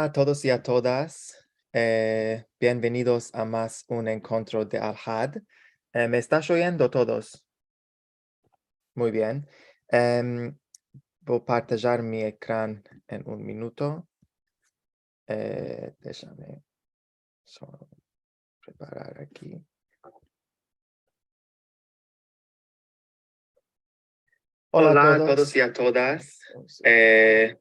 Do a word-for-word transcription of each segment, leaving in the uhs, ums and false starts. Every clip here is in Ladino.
a todos i a todas. Eh, bienvenidos a mas un enkontro de Alhad. Eh, me estas oyendo todos? Muy bien. Em, vo a partajar mi ekran en un minuto. Eh, deshame solo preparar aki. Ola a todos i a todas. Eh,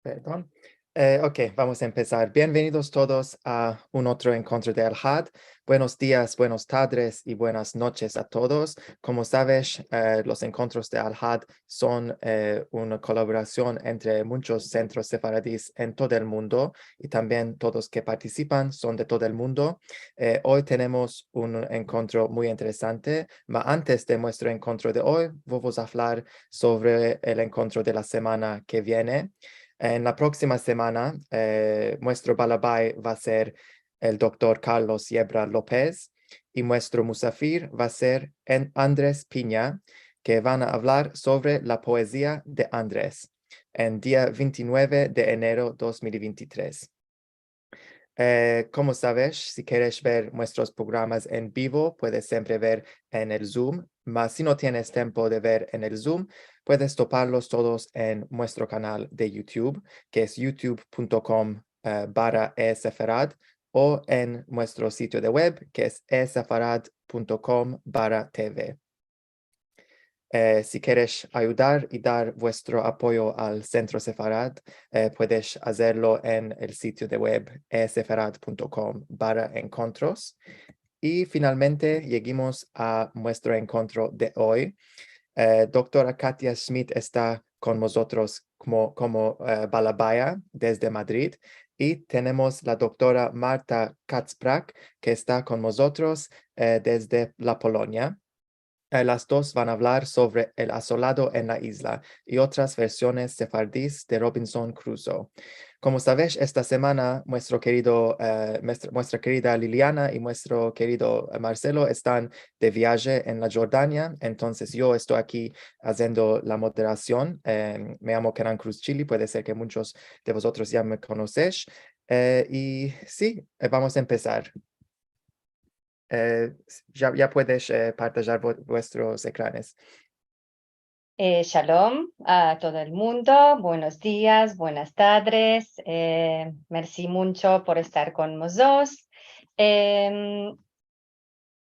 pardon. Eh, ok, vamos a empesar. Bienvenidos todos a un otro enkontro de Alhad. Buenos dias, buenos tadres i buenas noches a todos. Komo saves, eh, los enkontros de Alhad son, eh, una kolaborasion entre munchos sentros sefaradis en todo el mundo i tambien todos ke partisipan son de todo el mundo. Eh, oy tenemos un enkontro muy interesante, ma antes de muestro enkontro de oy, vo a avlar sovre el enkontro de la semana ke viene. En la proksima semana, eh, muestro balabai va a ser el doktor Carlos Yebra Lopez i muestro musafir va a ser en Andres Piña, ke van a avlar sovre la poezia de Andres, en dia vente i nueve de enero dos mil i vente i tres. Eh, komo saves, si keres ver muestros programas en bivo, puedes siempre ver en el Zoom, ma si no tienes tiempo de ver en el Zoom, puedes toparlos todos en muestro kanal de YouTube, ke es youtube punto com, eh, barra esefarad, o en muestro sitio de web, ke es esefarad punto com barra T V. Eh, si keres ayudar i dar vuestro apoyo al Sentro Sefarad, eh, puedes azerlo en el sitio de web esefarad punto com barra enkontros. I finalmente yegimos a muestro enkontro de oy. Eh, doktora Katia Schmidt esta kon mozotros komo, komo, eh, balabaia desde Madrid. I tenemos la doktora Marta Kacprzak, ke esta kon mozotros, eh, desde la Polonia. Eh, las dos van a avlar sovre el asolado en la izla i otras versiones sefardis de Robinson Crusoe. Komo saves, esta semana muestro kerido, eh, muestra, muestra kerida Liliana i muestro kerido, eh, Marcelo estan de viaje en la Jordania, entonses yo esto aki aziendo la moderasion. Eh, me yamo Kenan Cruz Chili, puede ser ke munchos de vozotros ya me konosesh. Eh, i si, eh, vamos a empesar. Eh, ya, ya puedes, eh, partajar vu-, vuestros ekranes. Eh, shalom a todo el mundo, buenos dias, buenas tadres, eh, mersi muncho por estar kon mozotros. Em,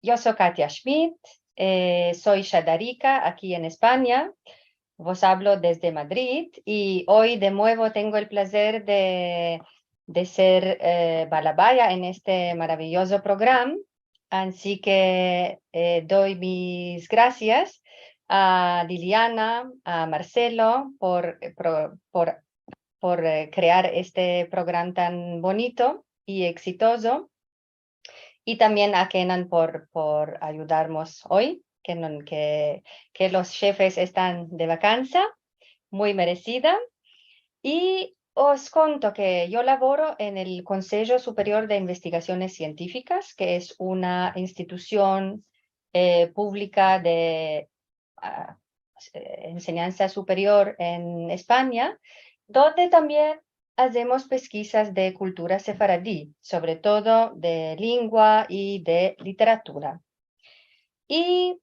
yo so Katia Schmidt, eh, so Shadarika aki en Espanya, vos avlo desde Madrid i oy de muevo tengo el plazer de, de ser, eh, balabaia en este maraviyozo program. Ansi ke, eh, doy mis grasias a Liliana, a Marcelo por, eh, pro-, por, por, eh, krear este program tan bonito i eksitozo. I tambien a Kenan por, por ayudarmos oy, ke no, ke, ke los shefes estan de vakansa, muy meresida. I os konto ke yo lavoro en el Konsejo Superior de Investigasiones Sientifikas, ke es una institusion, eh, publika de, ah, eh, ensenyansa superior en Espanya, donde tambien azemos peskizas de kultura sefaradi, sovre todo de lingua i de literatura. I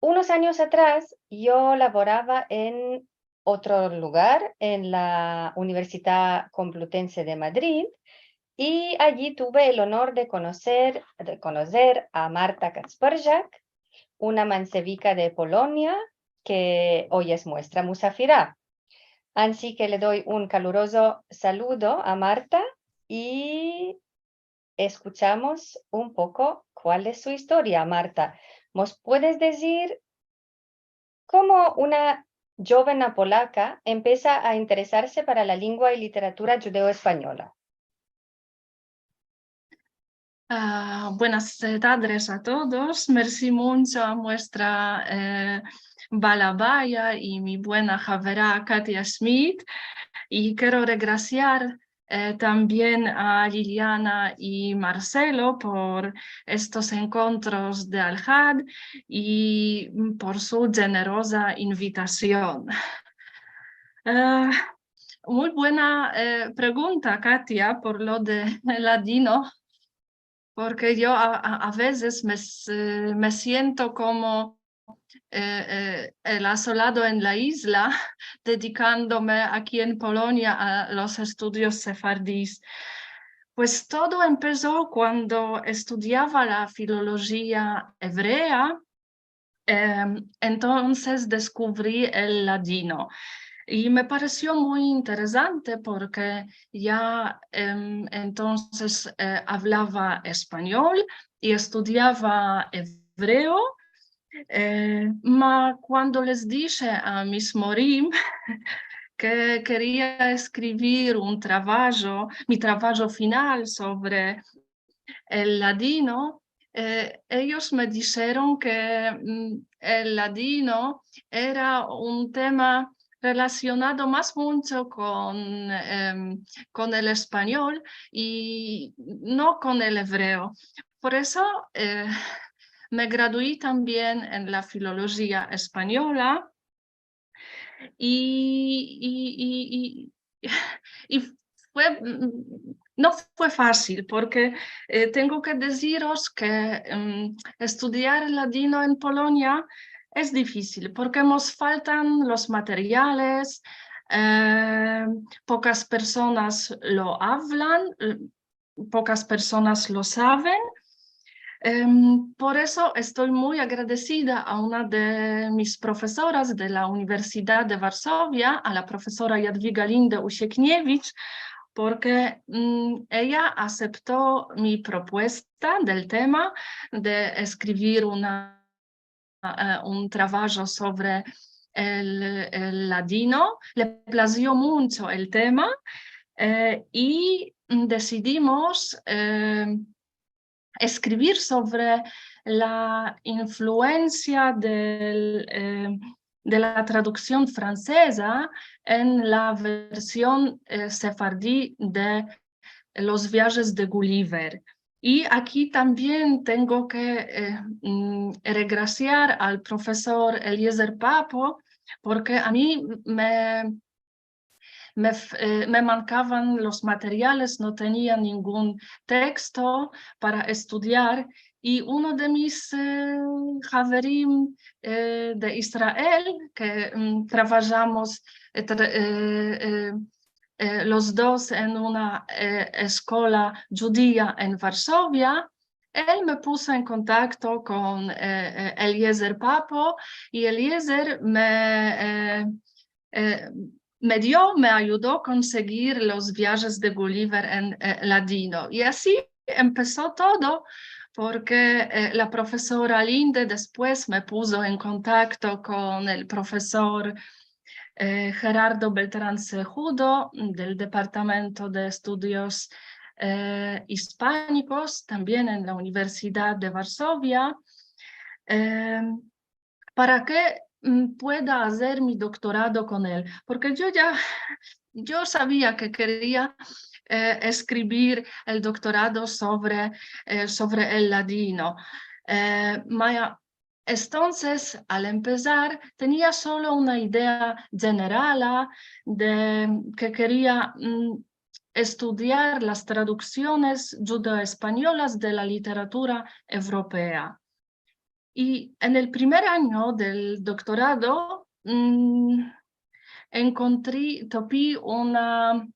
unos anyos atras yo lavorava en otro lugar, en la Universidad Complutense de Madrid, i ayi tuve el onor de konoser, de konoser a Marta Kacprzak, una mansevika de Polonia, ke oy es muestra musafira. Ansi ke le doy un kalurozo saludo a Marta i eskuchamos un poko kual es su istoria. Marta, mos puedes dizir komo una djovena polaka empesa a interesarse para la lingua i literatura djudeo-espanyola? Ah, buenas, eh, tadres a todos. Mersi muncho a muestra, eh, balabaia i mi buena havera Katia Schmidt. I kero regrasiar, eh, tambien a Liliana i Marcelo por estos enkontros de Alhad i por su djeneroza invitasion. Eh, muy buena, eh, pregunta, Katia, por lo de ladino, porke yo a, a, a vezes me s-, me siento komo, eh, eh, el azolado en la izla, dedikandome aki en Polonia a los estudios sefardis. Pues todo empeso kuando estudiava la filolojia evrea, em, entonses deskuvri el ladino. I me paresio muy interesante porke ya, em, entonses, eh, avlava espanyol i estudiava evreo, eh, ma kuando les dishe a mis morim ke keria eskrivir un travajo, mi travajo final sovre el ladino, eh, eyos me disheron ke, mm, el ladino era un tema relasionado mas muncho kon, em, kon el espanyol i no kon el evreo. Por ezo, eh, me gradui tambien en la filolojia espanyola, i, i, i, i, i fue, mm, no fue fasil, porke, eh, tengo ke deziros ke, mm, estudiar ladino en Polonia es difisil, porke mos faltan los materiales, eh, pokas personas lo avlan, eh, pokas personas lo saven. Em, por ezo esto muy agradesida a una de mis profesoras de la Universidad de Varsovia, a la profesora Jadwiga Linde Usiekniewicz, porke, mm, eya asepto mi propuesta del tema de eskrivir una eh, un travajo sovre el, el ladino. Le plazio muncho el tema, eh, i desidimos, eh, eskrivir sovre la influensia del, eh, de la traduksion franseza en la version, eh, sefardi de los viajes de Gulliver. I aki tambien tengo ke, eh, mm, regrasiar al profesor Eliezer Papo, porke a mi me, me f-, eh, me mankavan los materiales, no tenia ningun teksto para estudiar, i uno de mis, eh, haverim, eh, de Israel, ke, mm, travajamos, eh, tra-, eh, eh, eh, los dos en una, eh, eskola djudia en Varsovia, el me puso en kontakto kon, eh, eh, Eliezer Papo, i Eliezer me, eh, eh, me dio, me ayudo konsegir los viajes de Gulliver en, eh, ladino. I ansi empeso todo, porke, eh, la profesora Linde despues me puso en kontakto kon el profesor, eh, Gerardo Beltrán Cejudo, del Departamento de Estudios, eh, Ispanikos, tambien en la Universidad de Varsovia. Eh, para ke, mm, pueda azer mi doktorado kon el, porke yo ya, yo savia ke keria, eh, eskrivir el doktorado sovre, eh, sovre el ladino. Eh, ma entonses, al empesar, tenia solo una idea djenerala de ke keria, mm, estudiar las traduksiones djudeo-espanyolas de la literatura evropea. I en el primer anyo del doktorado, mm, enkontri, topi una,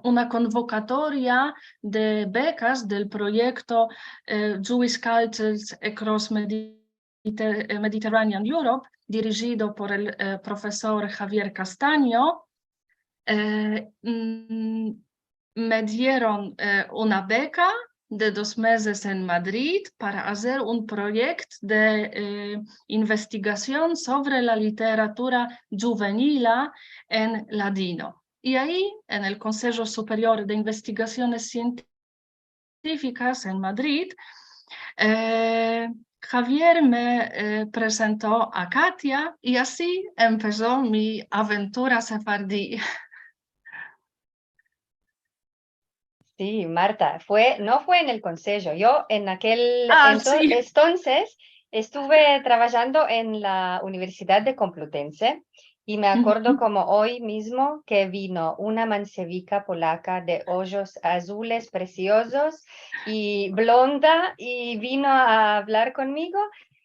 una konvokatoria de bekas del proyekto, eh, Jewish Cultures Across Mediter-, eh, Mediterranean Europe, dirijido por el, eh, profesor Javier Castaño. Eh, mm, me dieron, eh, una beka de dos mezes en Madrid para azer un proyekto de, eh, investigasion sovre la literatura djuvenila en ladino. I ai, en el Konsejo Superior de Investigasiones Sientifikas en Madrid, eh, Javier me, eh, prezento a Katia i ansi empeso mi aventura sefardi. Si, Marta, fue, no fue en el konsejo. Yo en akel, Ah, ento-, si. Entonses estuve travajando en la Universidad de Complutense I me akordo komo oy mizmo ke vino una mansevika polaka de ojos azules presiozos i blonda i vino a avlar konmigo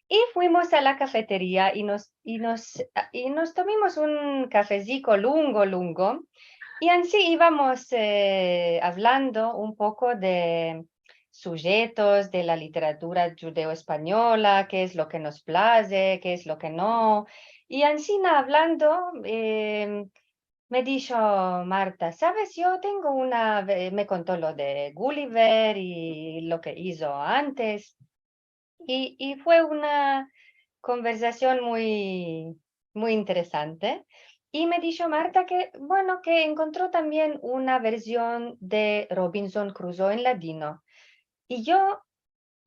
i fuimos a la kafeteria i mos, i mos, i mos tomimos un kafeziko lungo, lungo. I ansi ivamos, eh, avlando un poko de sujetos de la literatura djudeo-espanyola, ke es lo ke mos plaze, ke es lo ke no. I ansina avlando, eh, me disho Marta, "Saves, yo tengo una ve-", me konto lo de Gulliver i lo ke izo antes. I, i fue una konversasion muy, muy interesante. I me disho Marta ke, bueno, ke enkontro tambien una verzion de Robinson Crusoe en ladino. I yo,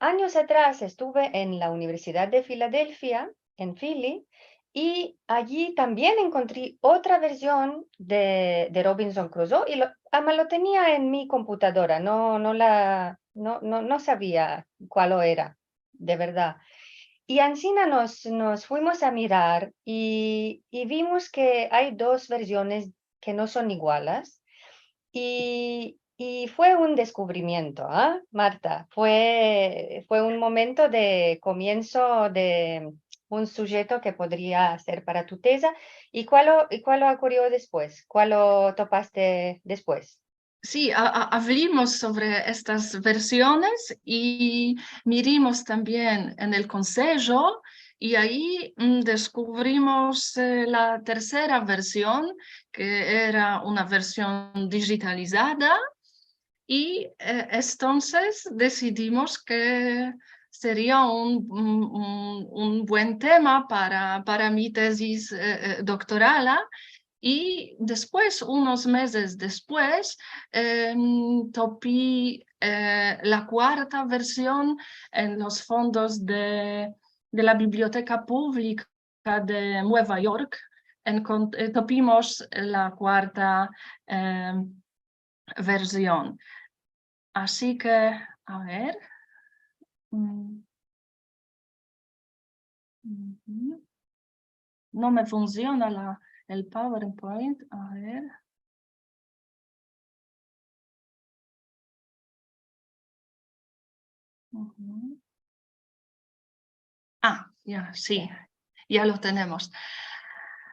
anyos atras, estuve en la Universidad de Filadelfia, en Fili, i ayi tambien enkontri otra verzion de, de Robinson Crusoe, i lo, ama lo tenia en mi komputadora, no, no la, no, no, no savia kual era, de verdad. I ansina mos, mos fuimos a mirar i, i vimos ke ay dos verziones ke no son igualas. I, i fue un deskuvrimiento, a, Marta? Fue, fue un momento de komienso de un sujeto ke podria ser para tu teza. I kual o, i kual o okurio despues? Kual o topaste despues? Si, a, a, avlimos sovre estas verziones i mirimos tambien en el konsejo, i ayi, mm, deskuvrimos, eh, la tersera verzion, ke era una verzion dijitalizada, i, eh, entonses desidimos ke seria un, un, un, un buen tema para, para mi tezis, eh, eh, doktorala, I despues, unos mezes despues, em, topi, eh, la kuarta verzion en los fondos de, de la Biblioteka Publika de Nueva York. Enkont-, eh, topimos la kuarta, em, verzion. Ansi ke, a ver. Mm. Uhu. No me funsiona la, el PowerPoint. A ver. Uhu. A, ya, si, ya lo tenemos.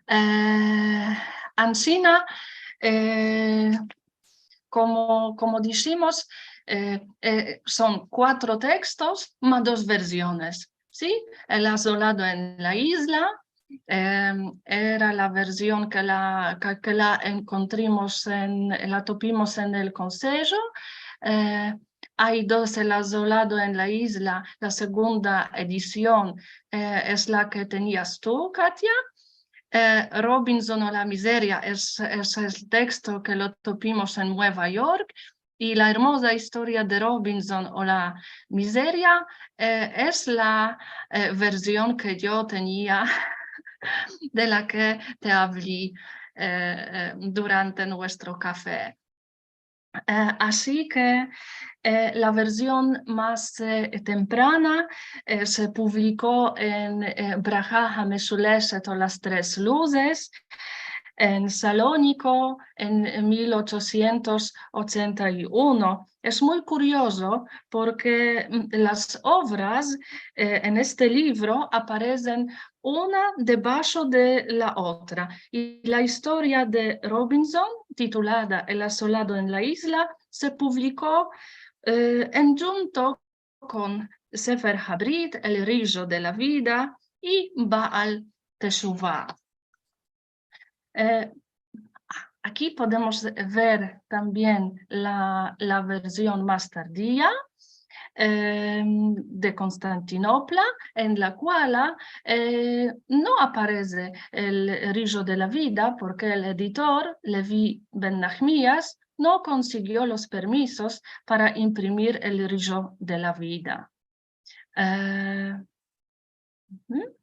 Eh, ansina, eh, komo, komo dishimos, eh, eh, son kuatro tekstos ma dos verziones, si? El azolado en la izla, em, era la verzion ke la, ke, ke la enkontrimos en, la topimos en el konsejo. Eh, ay dos, El azolado en la izla, la segunda edision, eh, es la ke tenias tu, Katia. Eh, Robinson o la mizeria es, es el teksto ke lo topimos en Nueva York. I la ermoza istoria de Robinson o la mizeria, eh, es la, eh, verzion ke yo tenia, de la ke te avli, eh, eh, durante muestro kafe. Eh, ansi ke, eh, la verzion mas, eh, temprana, eh, se publiko en, eh, Braha Hameshuleset o Las Tres Luzes, en Saloniko, en mil ochosientos ochenta i uno. Es muy kuriozo porke, mm, las ovras, eh, en este livro aparesen una debasho de la otra. I la istoria de Robinson, titulada El azolado en la izla, se publiko, eh, endjunto kon Sefer Habrit, El rijo de la vida i Baal Teshuva. Eh, aki podemos ver tambien la, la verzion mas tardia, em, de Konstantinopla, en la kuala, eh, no aparese El rijo de la vida porke el editor, Levi ben Nahmias, no konsigio los permisos para imprimir El rijo de la vida. Eh, uhu.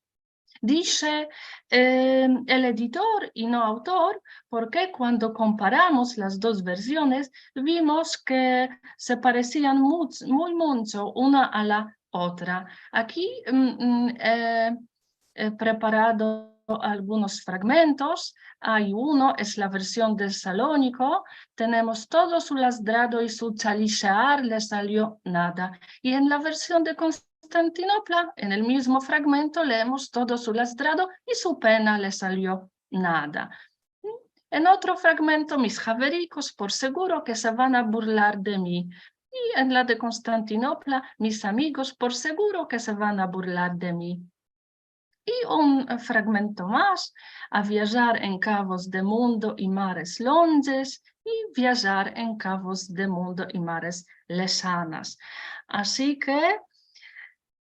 Dishe, eh, el editor i no autor, porke kuando komparamos las dos verziones, vimos ke se paresian much-, muy muncho una a la otra. Aki, mm, mm, eh, eh, preparado algunos fragmentos. Ay uno, es la version de Saloniko, tenemos todo su lazdrado i su chalishear le salio nada. I en la version de Konstantinopla, en el mizmo fragmento, leemos todo su lazdrado i su pena le salio nada. En otro fragmento, mis javerikos por seguro ke se van a burlar de mi. I en la de Konstantinopla, mis amigos por seguro ke se van a burlar de mi. I un, eh, fragmento mas, a viajar en kavos de mundo i mares londjes, i viajar en kavos de mundo i mares lejanas. Ansi ke,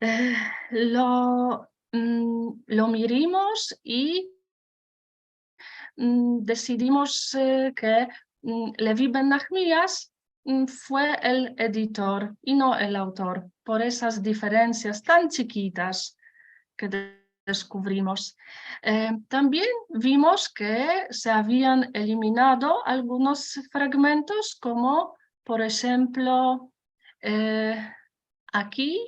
eh, lo, mm, lo mirimos i, mm, desidimos, eh, ke, mm, Levi Ben Nahmias, mm, fue el editor i no el autor, por esas diferensias tan chikitas ke de-, deskuvrimos. Eh, tambien vimos ke se avian eliminado algunos fragmentos, komo, por enshemplo, eh, aki,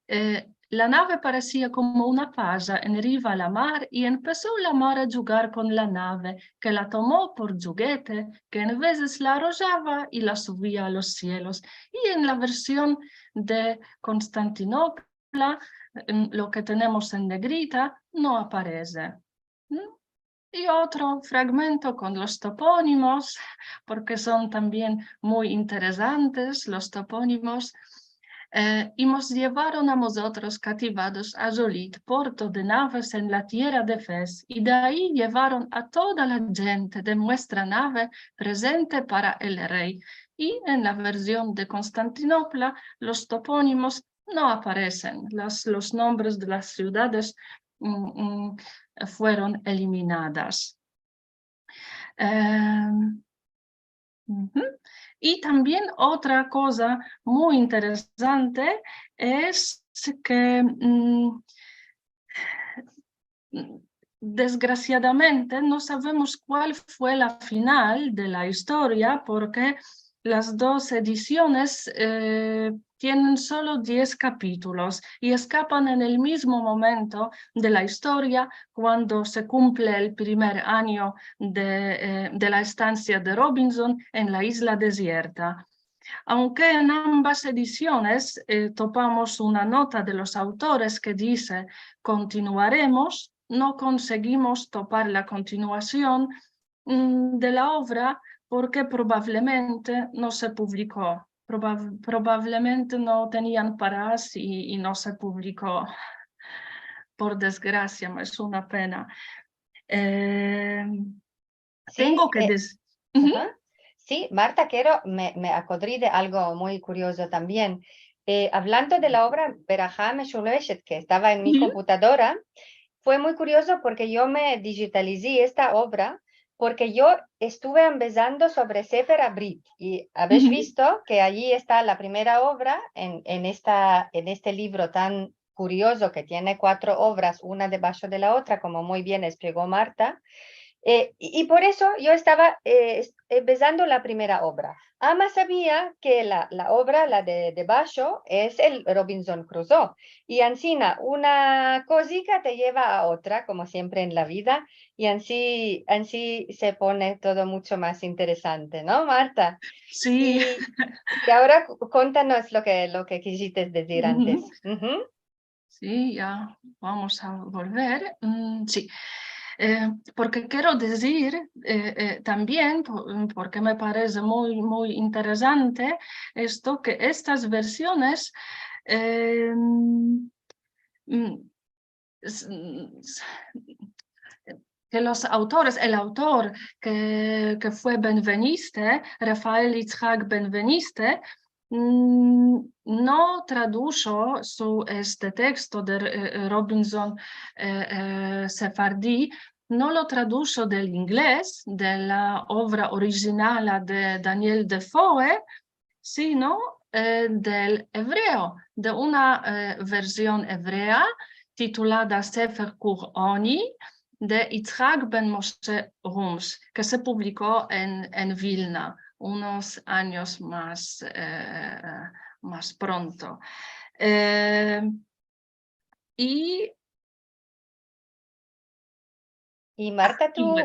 eh, la nave paresia komo una paja en riva la mar i empeso la mar a djugar kon la nave, ke la tomo por djuguete, ke en vezes la arojava i la suvia a los sielos. I en la version de Konstantinopla, em, lo ke tenemos en negrita no aparese. Mm? I otro fragmento kon los toponimos, porke son tambien muy interesantes los toponimos. Eh, i mos yevaron a mozotros kativados a Jolit, porto de naves en la tierra de Fez, i de ayi yevaron a toda la djente de muestra nave prezente para el rey. I en la version de Konstantinopla, los toponimos no aparesen, las, los nombres de las sivdades, mm, mm, fueron eliminadas. Em, uhu. I tambien otra koza muy interesante es ke, mm, desgrasiadamente, no savemos kual fue la final de la istoria, porke las dos edisiones, eh, tienen solo diez kapitulos i eskapan en el mizmo momento de la istoria, kuando se kumple el primer anyo de, eh, de la estansia de Robinson en la izla dezierta. Aunke en ambas edisiones, eh, topamos una nota de los autores ke dize: "Kontinuaremos", no konsegimos topar la kontinuasion, mm, de la ovra porke probavlemente no se publiko. Probav-, probavlemente no tenian paras i, i no se publiko. Por desgrasia, es una pena. Eh, Si, tengo ke, eh, dez-, uhu. Aha. Si, Marta, kero, me, me akodri de algo muy kuriozo tambien. Eh, avlando de la ovra Beraha Meshuleshet, ke estava en mi komputadora, fue muy kuriozo porke yo me dijitalizi esta ovra porke yo estuve ambezando sovre Sefer Abrit, i avesh visto ke ayi esta la primera ovra en, en esta, en este livro tan kuriozo ke tiene kuatro ovras, una debasho de la otra, komo muy bien espligo Marta. Eh, i, i por esto yo estava, eh, es-, ambezando la primera ovra. Ama savia ke la, la ovra, la de, debasho, es el Robinson Crusoe. I ansina, una kozika te yeva a otra, komo siempre en la vida, i ansi, ansi se pone todo muncho mas interesante, no, Marta? Si. I, i agora ku-, kontanos lo ke, lo ke kiziste dizir antes. Uhu. Si, ya vamos a volver. Mm, si. Eh, porke kero dizir, eh, eh, tambien, po-, porke me parese muy, muy interesante esto, ke estas versiones, eh, mm, s-, s-, ke los autores, el autor ke, ke fue Benveniste, Rafael Yitzhak Benveniste, mm, no tradusho su, este teksto de, eh, eh, Robinson, eh, eh, Sefardi, no lo tradusho del inglez, de la ovra orijinala de Daniel Defoe, sino, eh, del evreo, de una, eh, version evrea titulada Sefer Kur Oni, de Yitzhak ben Moshe Rumsh, ke se publiko en, en Vilna unos anyos mas, eh, mas pronto. Eh, i I Marta, tu,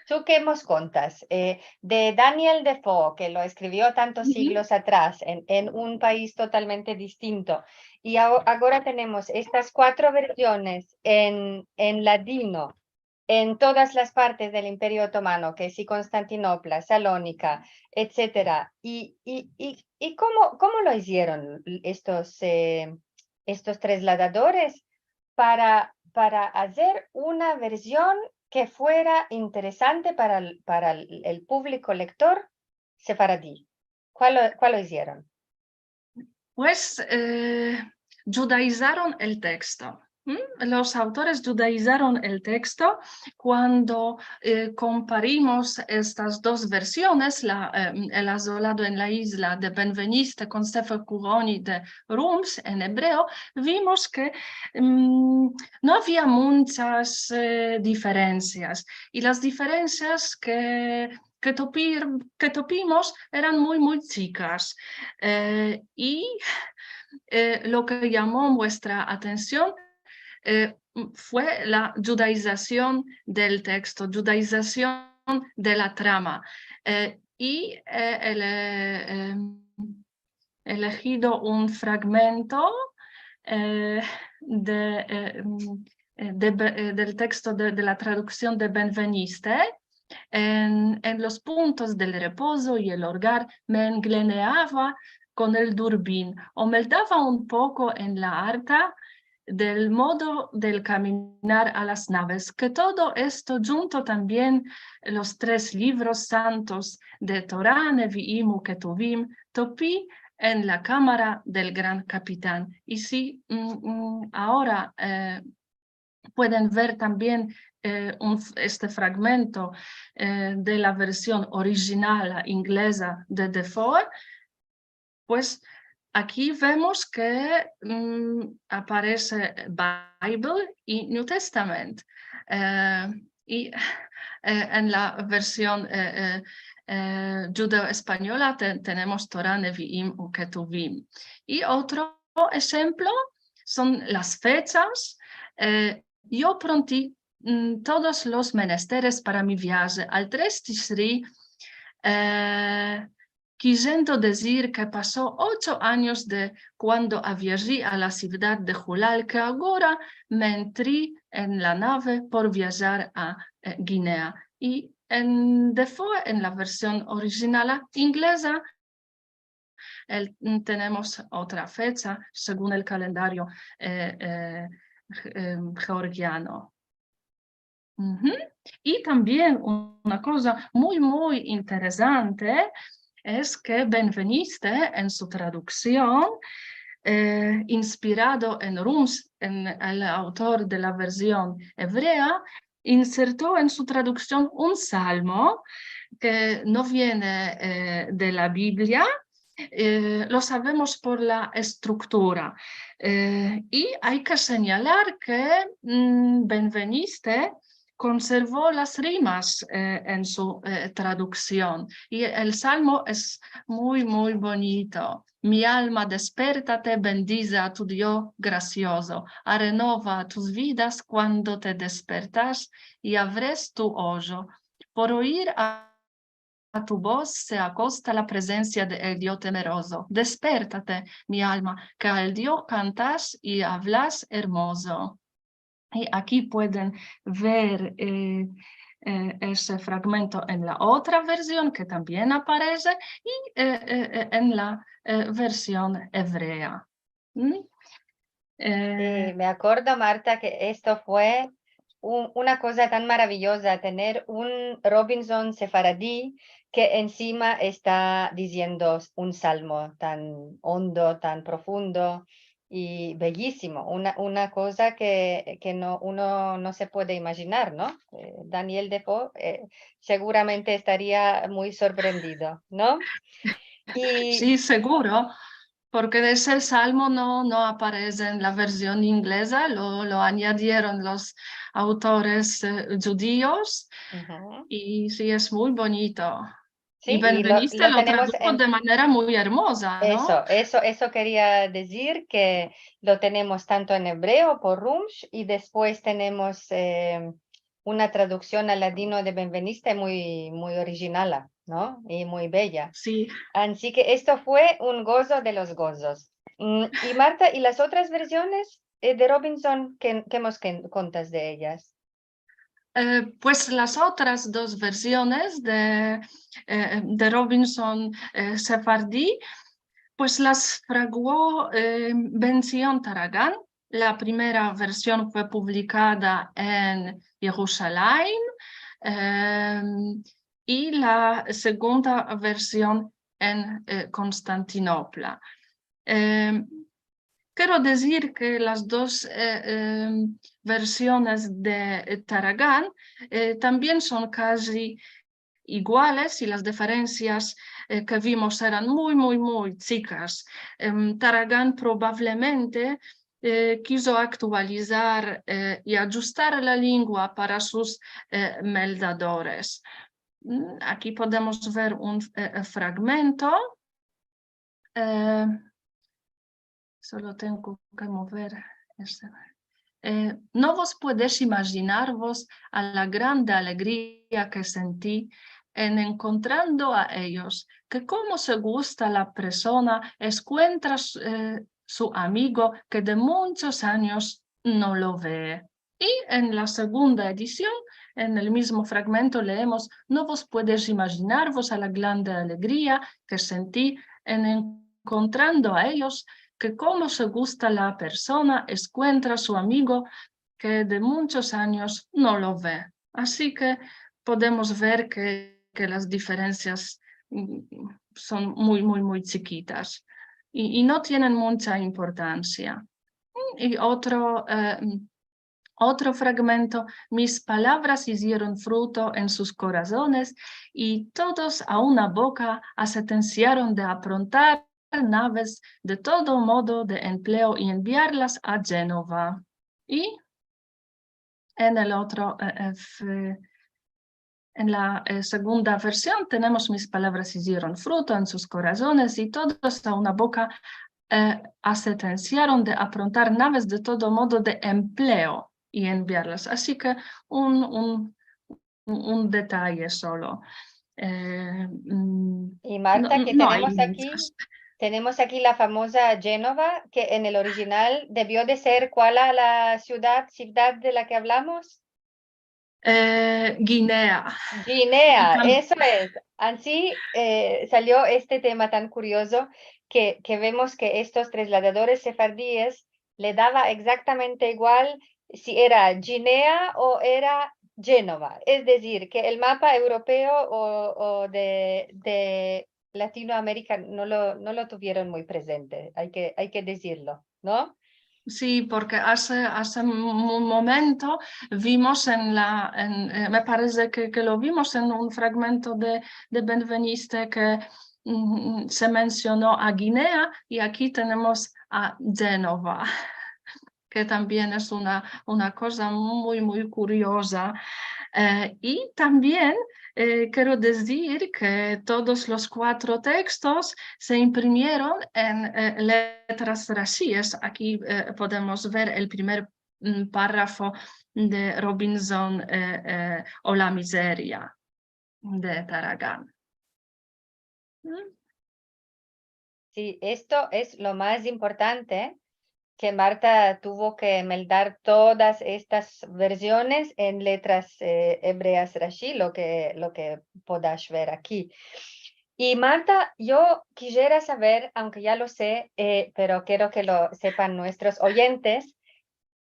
tu ke mos kontas, eh, de Daniel Defoe, ke lo eskrivio tantos siglos atras en, en un pais totalmente distinto, i ago-, agora tenemos estas kuatro verziones en, en ladino, en todas las partes del Imperio Otomano, ke si Konstantinopla, Salonika, etsetera. I, i, i, i komo, komo lo izieron estos, eh, estos trasladadores para, para azer una verzion ke fuera interesante para el, para el, el publiko lektor sefaradi? Kual lo, kual lo izieron? Pues, eh, djudaizaron el teksto. ¿M? Los autores djudaizaron el teksto kuando, eh, komparimos estas dos versiones, la, eh, El azolado en la izla de Benveniste kon Sefer Kuvoni de Rumsz en ebreo, vimos ke, mm, no avia munchas, eh, diferensias. I las diferensias ke, ke topir-, ke topimos eran muy, muy chikas. Eh, i, eh, lo ke yamo muestra atension, eh, fue la djudaizasion del teksto, djudaizasion de la trama. Eh, i, eh, el, eh, em, elejido un fragmento, eh, de, eh, mm, eh, de Be-, eh, del teksto de, de la traduksion de Benveniste. En, en los puntos del repozo i el orgar me engleneava kon el durbin o me dava un poko en la arta del modo del kaminar a las naves, ke todo esto djunto tambien los tres livros santos de Tora, Neviim u Ketuvim, topi en la kamara del gran kapitan. I si, mm, mm, agora, eh, pueden ver tambien, eh, un f-, este fragmento, eh, de la version orijinala ingleza de Defoe, pues aki vemos ke, mm, aparese Bible i New Testament. Eh, i, eh, en la version, eh, eh, eh, djudeo-espanyola te-, tenemos Tora, Neviim u Ketuvim. I otro enshemplo son las fechas. Eh, yo pronti, mm, todos los menesteres para mi viaje al tres Tishri, eh, kizendo dezir ke paso ocho anyos de kuando aviaji a la sivdad de Hulal, ke agora me entri en la nave por viajar a, eh, Guinea. I en Defoe, en la version orijinala ingleza, el, mm, tenemos otra fecha segun el kalendario, eh, eh, ge-, em, georgiano. Uhu. I tambien una koza muy, muy interesante es ke Benveniste en su traduksion, eh, inspirado en Rumsz, en el autor de la version evrea, inserto en su traduksion un salmo ke no viene, eh, de la Biblia, eh, lo savemos por la estruktura. Eh, i ay ke senyalar ke, mm, Benveniste konservo las rimas, eh, en su, eh, traduksion. I el salmo es muy, muy bonito. Mi alma, despertate, bendize a tu Dio graziozo, arenova tus vidas kuando te despertas i avres tu ojo. Por oir a, a tu voz se akosta la prezensia de el Dio temerozo. Despertate, mi alma, ke al Dio kantas i avlas ermozo. I aki pueden ver, eh, eh, ese fragmento en la otra version ke tambien aparese i, eh, eh, eh, en la, eh, version evrea. Mm? Eh, me akordo, Marta, ke esto fue un, una koza tan maraviyoza, tener un Robinson sefaradi ke ensima esta diziendo un salmo tan ondo, tan profundo i beyisimo, una, una koza ke, ke no, uno no se puede imajinar, no? Eh, Daniel Defoe, eh, seguramente estaria muy sorprendido, no? I si, seguro. Porke ese salmo no, no aparese en la version ingleza, lo, lo anyadieron los autores, eh, djudios. Uhu. I si, es muy bonito. Si, i lo, Benveniste lo tradujo de manera muy ermoza, no? Eso, eso, eso keria dizir, ke lo tenemos tanto en ebreo por Rumsz i despues tenemos, eh, una traduksion al ladino de Benveniste muy, muy orijinala, no? I muy beya. Si. Ansi ke esto fue un gozo de los gozos. Mm, i Marta, i las otras versiones, eh, de Robinson, ke, ke mos ken-, kontas de eyas? Eh, pues las otras dos versiones de, eh, de Robinson, eh, Sefardi, pues las fraguo, eh, Ben-Zion Tarragan. La primera version fue publikada en Yerushalayim, eh, i la segunda version en, eh, Konstantinopla. Eh, kero dizir ke las dos, eh, eh, versiones de, eh, Tarragan, eh, tambien son kaji iguales i las diferensias, eh, ke vimos eran muy, muy, muy chikas. Em, Tarragan probavlemente, eh, kizo aktualizar, eh, i adjustar la lengua para sus, eh, meldadores. Mm, aki podemos ver un, eh, eh, fragmento. Eh, solo tengo ke mover este. Eh, no vos puedes imajinarvos a la grande alegria ke senti en enkontrando a eyos, ke komo se gusta la persona eskuentra su, eh, su amigo ke de munchos anyos no lo ve. I en la segunda edision, en el mizmo fragmento, leemos: "No vos puedes imajinarvos a la grande alegria ke senti en enkontrando a eyos, ke komo se gusta la persona eskuentra su amigo ke de munchos anyos no lo ve". Ansi ke podemos ver ke, ke las diferensias, mm, son muy, muy, muy chikitas i, i no tienen muncha importansia. I otro, eh, otro fragmento: "Mis palavras izieron fruto en sus korazones, i todos a una boka asentensiaron de aprontar naves de todo modo de empleo i enviarlas a Genova". I en el otro, eh, eh, f-, en la, eh, segunda version tenemos: "Mis palavras izieron fruto en sus korazones, i todos a una boka, eh, asentensiaron de aprontar naves de todo modo de empleo i enviarlas". Ansi ke un, un, un, un detaye solo. Eh, mm, I Marta, no, ke no ay tenemos aki, munchas. Tenemos aki la famoza Genova, ke en el orijinal devio de ser, kual a la sivdad, sivdad de la ke avlamos? Eh, Guinea. Guinea, Tam- eso es. Ansi, eh, salio este tema tan kuriozo ke, ke vemos ke estos trasladadores sefardies le dava egzaktamente igual si era Guinea o era Genova. Es dezir, ke el mapa evropeo o, o de, de Latinoamerika no lo, no lo tuvieron muy prezente, ay ke, ay ke dizirlo, no? Si, porke ase, ase un momento vimos en la, en, eh, me parese ke, ke lo vimos en un fragmento de, de Benveniste ke, mm, se mensiono a Guinea i aki tenemos a Genova, ke tambien es una, una koza muy, muy kurioza. Eh, i tambien, eh, kero dizir ke todos los kuatro tekstos se imprimieron en, eh, letras rashies. Aki, eh, podemos ver el primer, mm, parrafo de Robinson, eh, eh, o la mizeria de Tarragan. Mm. Si, esto es lo mas importante, ke Marta tuvo ke meldar todas estas verziones en letras, eh, ebreas rashi, lo ke, lo ke podash ver aki. I Marta, yo kisiera saver, aunke ya lo se, eh, pero kero ke lo sepan muestros oyentes,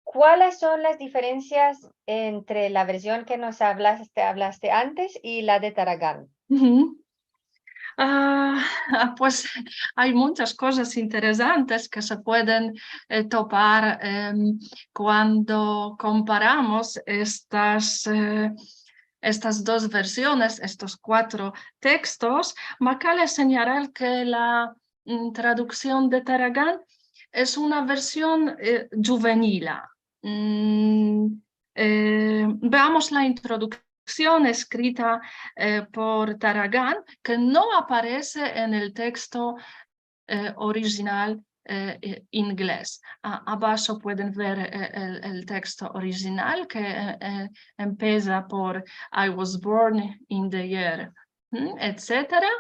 kualas son las diferensias entre la verzion ke mos avlaste, avlaste antes i la de Tarragan? Uhu. Ah, pues ay munchas kozas interesantes ke se pueden, eh, topar, em, kuando komparamos estas, eh, estas dos verziones, estos kuatro tekstos. Me kale senyalar ke la, mm, traduksion de Tarragan es una verzion, eh, djuvenila. Mm, eh, veamos la introduksion eskrita, eh, por Tarragan, ke no aparese en el teksto, eh, orijinal, eh, eh, inglez. A-, abasho pueden ver, eh, el, el teksto orijinal ke, eh, eh, empesa por "I was born in the year", mm, etsetera,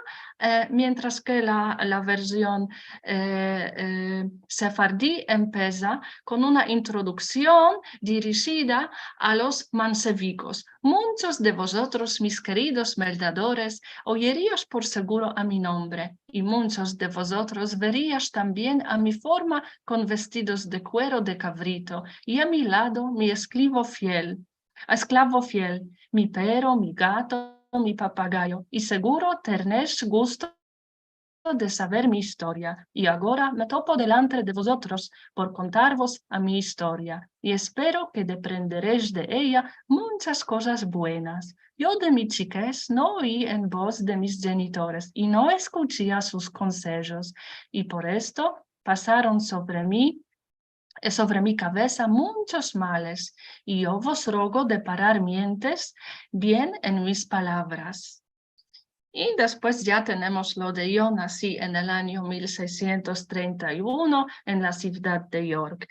eh, mientras ke la, la version, eh, eh, sefardi empesa kon una introduksion dirijida a los mansevikos. "Munchos de vozotros, mis keridos meldadores, oyerias por seguro a mi nombre, i munchos de vozotros verias tambien a mi forma kon vestidos de kuero de kavrito, i a mi lado mi esklivo fiel, esklavo fiel, mi pero, mi gato, mi papagayo, i seguro teneresh gusto de saver mi istoria. I agora me topo delantre de vozotros por kontarvos a mi istoria, i espero ke deprenderesh de eya munchas kozas buenas. Yo de mi chikez no oyi en voz de mis djenitores i no eskuchi a sus konsejos, i por esto pasaron sovre mi, eh, sovre mi kavesa munchos males, i yo vos rogo de parar mientes bien en mis palavras". I despues ya tenemos lo de "Yo nasi en el anyo mil seishientos trenta i uno en la sivdad de York.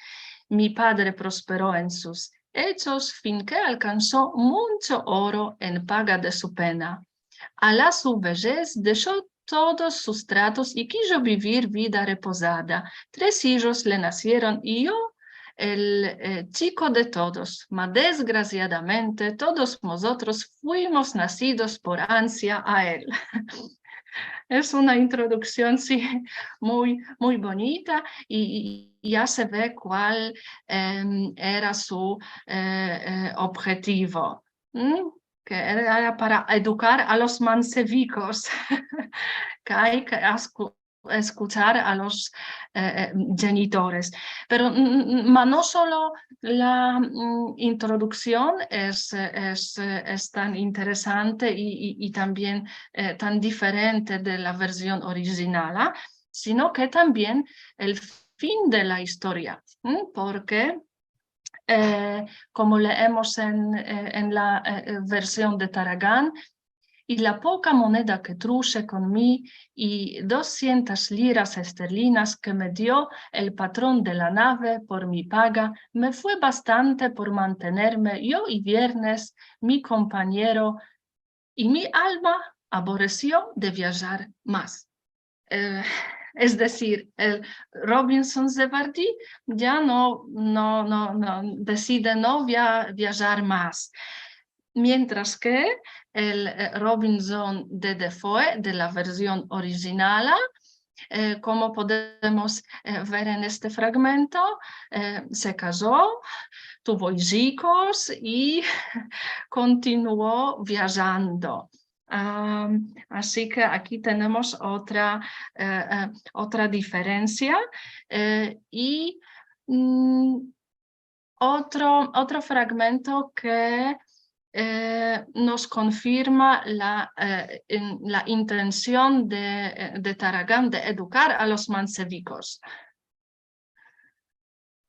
Mi padre prospero en sus echos, fin ke alkanso muncho oro en paga de su pena. A la su vejez desho todos sus tratos i kijo bivir vida repozada. Tres ijos le nasieron i yo el, eh, chiko de todos, ma desgrasiadamente todos mozotros fuimos nasidos por ansia a el". Es una introduksion, si, muy, muy bonita i, i, i ya se ve kual, em, era su, eh, eh, objetivo. ¿Mm? Ke era, era para edukar a los mansevikos, ke ay ke asku-, eskuchar a los, eh, eh, djenitores. Pero, mm, mm, ma no solo la, mm, introduksion es, eh, es, eh, es tan interesante i, i, i tambien, eh, tan diferente de la version orijinal, a, sino ke tambien el fin de la istoria, ¿m? Porke, eh, komo leemos en, eh, en la, eh, eh, version de Taragan, "I la poka moneda ke trushe kon mi, i dosientas liras esterlinas ke me dio el patron de la nave por mi paga, me fue bastante por mantenerme yo i Viernes, mi kompanyero, i mi alma aboresio de viajar mas". Eh, es dezir, el Robinson Sefardi ya no, no, no, no, deside no via-, viajar mas. Mientras ke el, eh, Robinson de Defoe, de la version orijinal, eh, komo podemos, eh, ver en este fragmento, eh, se kazo, tuvo ijikos i kontinuo viajando. Am, ansi ke aki tenemos otra, eh, eh, otra diferensia, eh, i, mm, otro, otro fragmento ke, eh, mos konfirma la, eh, en, la intension de, eh, de Taragan de edukar a los mansevikos.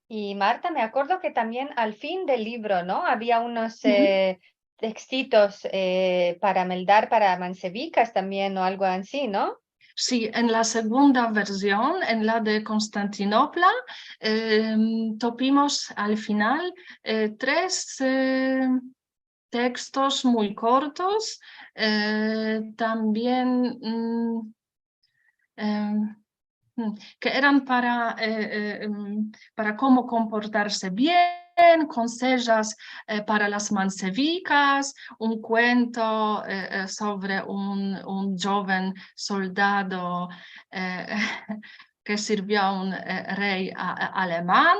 I Marta, me akordo ke tambien al fin del livro, no? Avia unos, eh, tekstitos, eh, para meldar para mansevikas tambien, o algo ansi, no? Si, en la segunda version, en la de Konstantinopla, em, topimos al final, eh, tres, eh, tekstos muy kortos, eh, tambien, mm, em, mm, ke eran para, eh, eh, em, para komo komportarse bien, konsejas, eh, para las mansevikas, un kuento, eh, eh, sovre un, un djoven soldado, eh, ke sirvia a un, eh, rey a-, a-, aleman.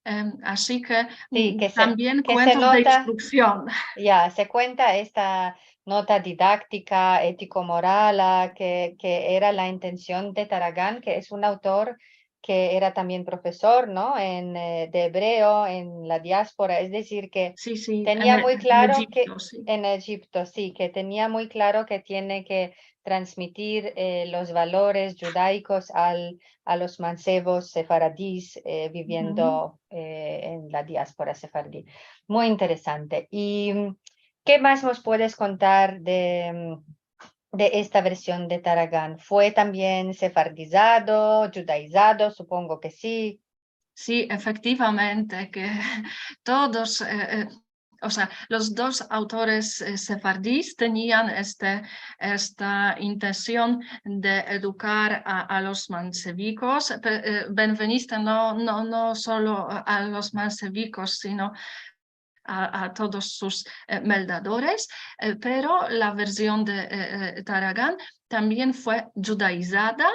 Em, ansi ke, mm, ke se, tambien ke se kuentos de nota, instruksion. Ya, se kuenta esta nota didaktika, etiko-moral, a, ke, ke era la intension de Taragan, ke es un autor ke era tambien profesor, no? En, eh, de ebreo, en la diaspora. Es dezir, ke tenia muy klaro ke, en Ejipto, si. En Ejipto, si, ke tenia muy klaro ke tiene ke transmitir, eh, los valores djudaikos al, a los mansevos sefaradis, eh, biviendo, eh, en la diaspora sefaradi. Muy interesante. I, mm, ke mas mos puedes kontar de, mm, de esta version de Tarragan? Fue tambien sefardizado, djudaizado? Supongo ke si. Si, efektivamente, ke todos, e, e, o sea, los dos autores, e, sefardis tenian este, esta intension de edukar a, a los mansevikos. Pe-, e, Benveniste no, no, no solo a, a los mansevikos, sino a, a todos sus, e, meldadores, e, pero la version de, e, e, Tarragan tambien fue djudaizada,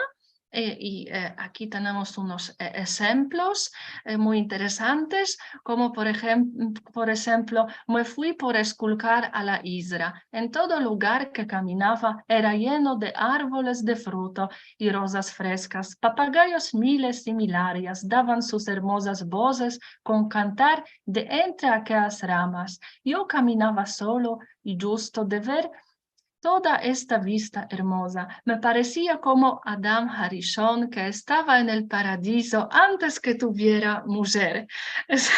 e, i, e, aki tenemos unos, e, ejemplos, e, muy interesantes, komo por ejem-, por ejemplo, me fui por eskulkar a la izra. En todo lugar ke kaminava era yeno de arvoles de fruto i rozas freskas. Papagayos miles i milarias davan sus ermozas bozes kon kantar de entre akeas ramas. Yo kaminava solo i djusto de ver toda esta vista ermoza. Me paresia komo Adam Harishon, ke estava en el paradizo antes ke tuviera mujer. Es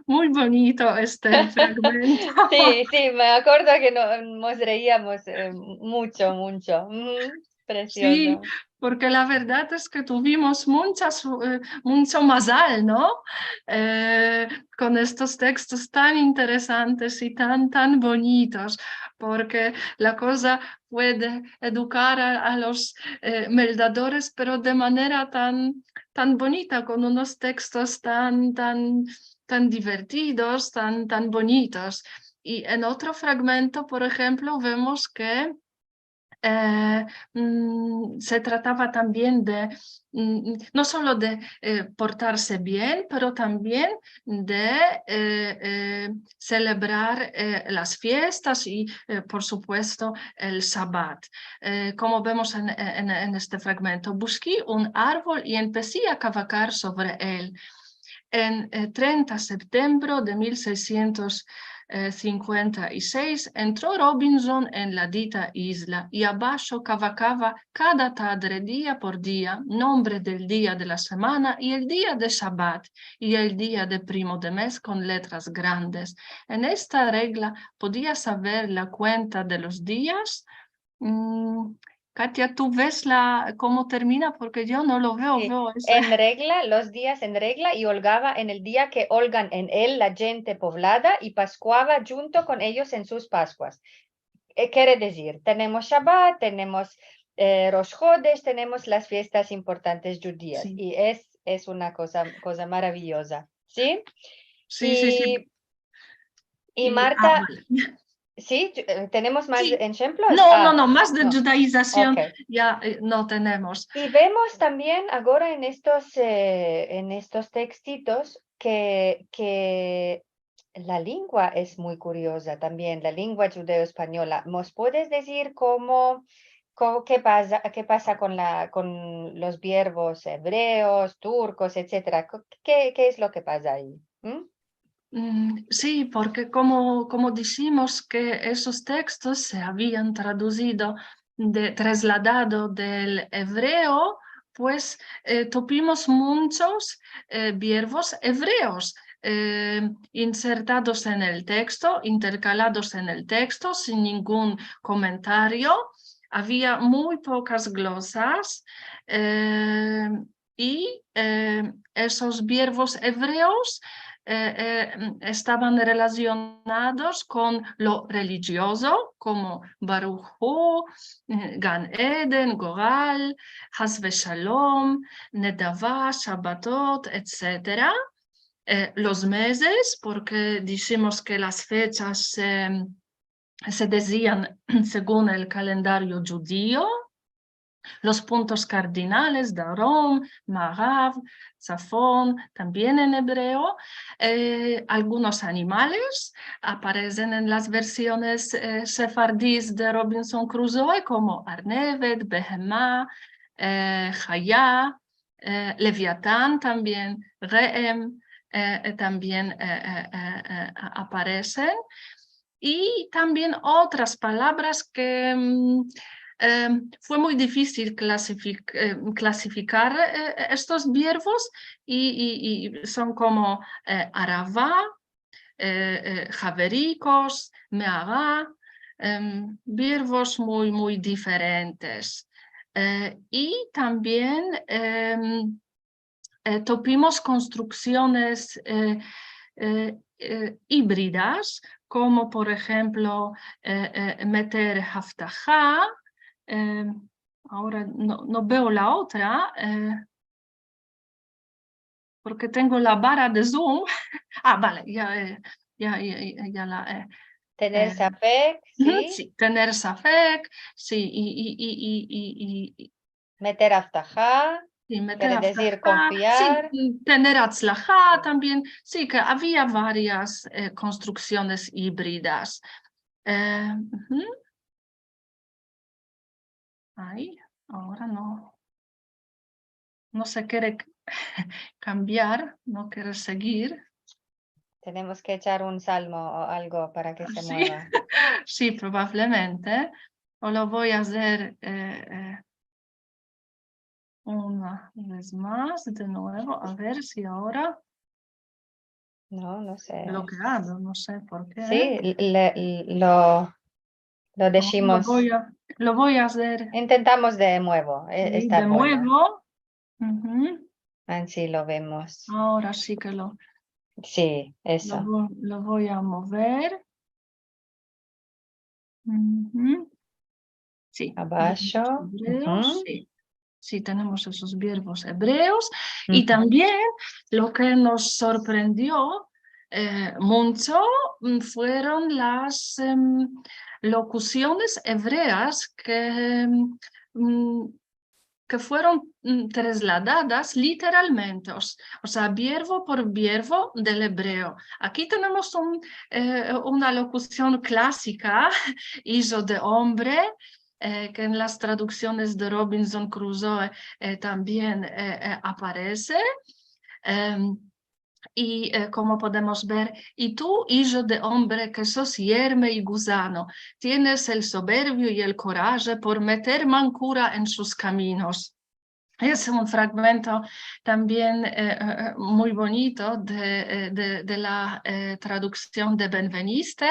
muy bonito este fragmento. Si, si, me akordo ke no, mos reiamos, e, muncho, muncho. Uhu. Preciozo. Si, porke la verdad es ke tuvimos munchas, e, muncho mazal, no? E, kon estos tekstos tan interesantes i tan, tan bonitos, porke la koza fue de edukar a, a los, e, meldadores, pero de manera tan, tan bonita, kon unos tekstos tan, tan, tan divertidos, tan, tan bonitos. I en otro fragmento, por enshemplo, vemos ke e, mm, se tratava tambien de, mm, no solo de, e, portarse bien, pero tambien de, e, e, selebrar, e, las fiestas i, e, por supuesto, el Shabat. E, komo vemos en, en, en este fragmento, bushki un arvol i empesi a kavakar sovre el. En, e, trenta septembro de mil seisientos, e, sinkuenta i seis, entro Robinson en la dita izla i abasho kavakava kada tadre, dia por dia, nombre del dia de la semana i el dia de Shabat i el dia de primo de mes kon letras grandes. En esta regla podia saver la kuenta de los dias. Mm, Katia, tu ves la, komo termina? Porke yo no lo veo, Si. Veo esa. En regla, los dias en regla, i olgava en el dia ke olgan en el la djente povlada i paskuava djunto kon eyos en sus Paskuas. E, kere dizir, tenemos Shabat, tenemos, e, Rosh Hodesh, tenemos las fiestas importantes djudias, Si. I es, es una koza, koza maraviyoza, si? Si, si, si. I, i I, Marta, a, vale. Si, dju-, e, tenemos mas Si. enshemplos? No, A, no, no, mas de no. djudaizasion Okey. ya, e, no tenemos. I vemos tambien agora en estos, e, en estos tekstitos ke, ke la lingua es muy kurioza tambien, la lingua djudeo-espanyola. Mos puedes dizir komo, ko-, ke pasa, ke pasa kon la, kon los biervos evreos, turkos, etsetera? Ko-, ke, ke es lo ke pasa ayi? Mm? Mm, si, porke komo, komo dishimos ke esos tekstos se avian traduzido de, trasladado del evreo, pues, e, topimos munchos, e, biervos evreos, e, insertados en el teksto, interkalados en el teksto, sin ningun komentario. Avia muy pokas glosas, e, i, e, esos biervos evreos, e, e, mm, estavan relazionados kon lo relijiozo, komo Baruch Hu, e, Gan Eden, Goral, Has Veshalom, Nedava, Shabatot, etsetera. E, los mezes, porke dishimos ke las fechas, e, se dezian segun el kalendario djudio, los puntos kardinales, Darom, Marav, Tsafon, tambien en ebreo. E, algunos animales aparesen en las versiones, e, sefardis de Robinson Crusoe, komo arnevet, behema, e, haya, e, leviatan tambien, re'em, e, e, tambien, e, e, e, e, a-, aparesen. I tambien otras palavras ke, mm, em, fue muy difisil klasifi-, e, klasifikar, e, e, estos biervos i, i, i son komo, e, arava, e, e, haverikos, meara, em, biervos muy, muy diferentes. Eh, i tambien, em, eh, topimos konstruksiones, eh, eh, eh, ibridas, komo, por enshemplo, eh, eh, meter haftaha, em, agora no, no veo la otra, eh, porke tengo la bara de Zoom. A, vale, ya, eh, ya, ya, ya, ya la, eh, Tener eh, safek, uhu, si? Si, tener safek, si, i, i, i, i, i, i, i Meter haftaha, si, meter kere dezir haftaha, si, konfiar. Mm, tener atslaha tambien, si, ke avia varias, eh, konstruksiones ibridas. Eh, uhu. Ay, agora no, no se kere k-, kambiar, no kere segir. Tenemos ke echar un salmo o algo para ke se mueva. Si, probavlemente. O lo vo a azer, eh, eh, una vez mas, de muevo, a ver si agora No, no se blokeado, no se por ke. Si, le, lo, lo deshimos. No, lo vo a, lo vo a azer. Intentamos de muevo, e, si, esta de muevo. Uhu. Ansi lo vemos. Agora si ke lo, si, eso, lo vo, lo vo a mover. Uhu. Si, abasho, biervos ebreos, uhu, si. Si, tenemos esos biervos ebreos. I, uhu, tambien lo ke mos sorprendio, eh, muncho, mm, fueron las, em, lokusiones ebreas ke, em, mm, ke fueron, mm, trasladadas literalmente, o s-, o sea, biervo por biervo del ebreo. Aki tenemos un, eh, una lokusion klasika, ijo de ombre, eh, ke en las traduksiones de Robinson Crusoe, eh, tambien, eh, eh, aparese. Em, I, eh, komo podemos ver, i tu, ijo de ombre, ke sos yerme i guzano, tienes el soberbio i el koraje por meter mankura en sus kaminos. Es un fragmento tambien, eh, eh, eh, muy bonito de, eh, de, de la, eh, traduksion de Benveniste.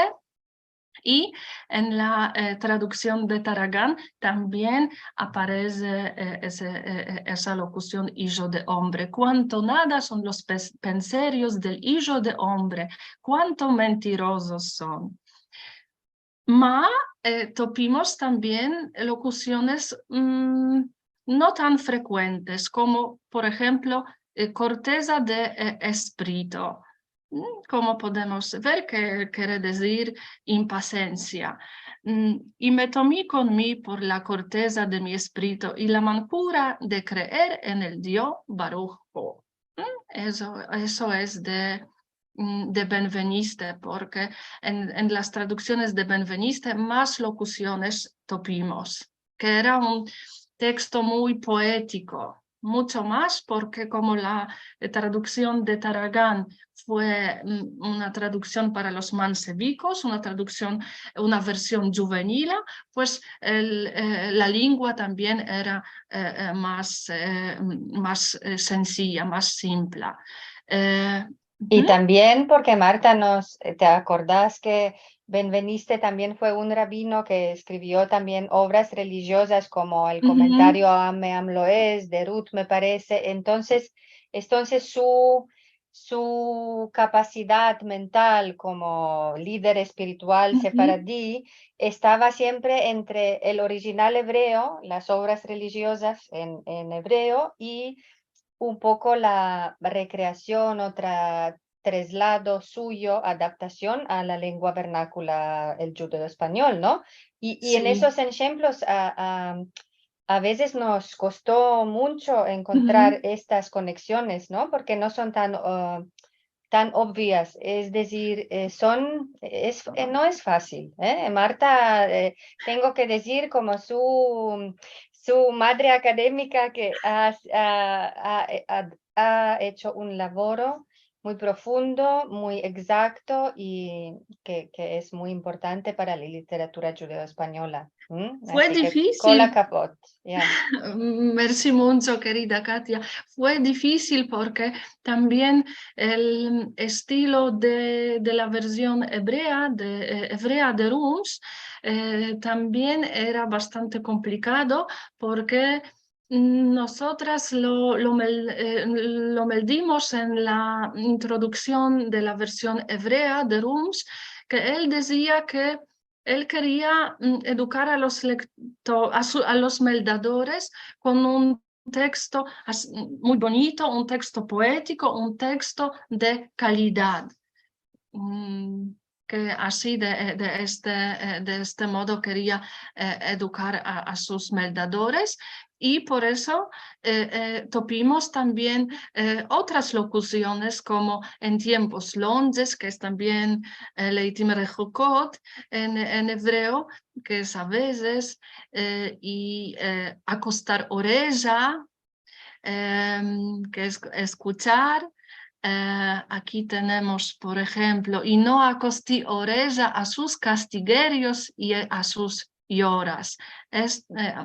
I en la, eh, traduksion de Tarragan tambien aparese, eh, ese, eh, eh, esa lokusion ijo de ombre. Kuanto nada son los pes-, penserios del ijo de ombre, kuanto mentirozos son. Ma, eh, topimos tambien lokusiones, mm, no tan frekuentes, komo, por enshemplo, eh, korteza de, eh, esprito. Mm, komo podemos ver, ke kere dezir impasensia. Mm, i me tomi kon mi por la korteza de mi esprito i la mankura de kreer en el Dio Baruh Hu. Mm, eso, eso es de, mm, de Benveniste, porke en, en las traduksiones de Benveniste mas lokusiones topimos, ke era un teksto muy poetiko, muncho mas porke komo la, eh, traduksion de Tarragan fue, mm, una traduksion para los mansevikos, una traduksion, una version djuvenila, pues el, eh, la lengua tambien era, eh, eh, mas, eh, mm, mas, eh, sensija, mas simpla. Eh, I, uhu, tambien porke Marta nos, eh, te akordas ke Benveniste tambien fue un rabino ke eskrivio tambien ovras relijiozas komo el, uhu, komentario a Meam Loez de Ruth, me parese. Entonses, entonses su, su kapasidad mental komo lider espiritual, uhu, sefaradi estava siempre entre el orijinal ebreo, las ovras relijiozas en, en ebreo, i un poko la rekreasion, otra traslado suyo, adaptasion a la lengua vernakula, el djudeo-espanyol, no? I, i en, si, esos enshemplos, a, a, a vezes nos kosto muncho enkontrar, uhu, estas koneksiones, no? Porke no son tan, o, tan obvias, es dezir, eh, son, es, eh, no es fasil, eh? Marta, eh, tengo ke dezir komo su, su madre akademika ke ha, ha, ha, ha, ha echo un lavoro muy profundo, muy egzakto i ke, ke es muy importante para la literatura djudeo-espanyola. ¿M? Fue difisil. Kola kavod, ya. Mersi muncho, kerida Katia. Fue difisil porke tambien el estilo de, de la verzion ebrea de, eh, evrea de Rumsz, eh, tambien era bastante komplikado porke nosotras lo, lo mel-, eh, lo meldimos en la introduksion de la verzion evrea de Rumsz, ke el dezia ke el keria, mm, edukar a los lekto-, a su, a los meldadores kon un teksto as-, muy bonito, un teksto poetiko, un teksto de kalidad. Mm, ke ansi de, de este, eh, de este modo keria, eh, edukar a, a sus meldadores, i por ezo, eh, eh, topimos tambien, eh, otras lokusiones komo en tiempos lonjes, ke es tambien, eh, leitim rehukot en, en evreo, ke es avezes, eh, i, eh, akostar oreja, em, ke es eskuchar. Eh, aki tenemos, por enshemplo, i no akosti oreja a sus kastigerios i a sus yoras. Es, eh,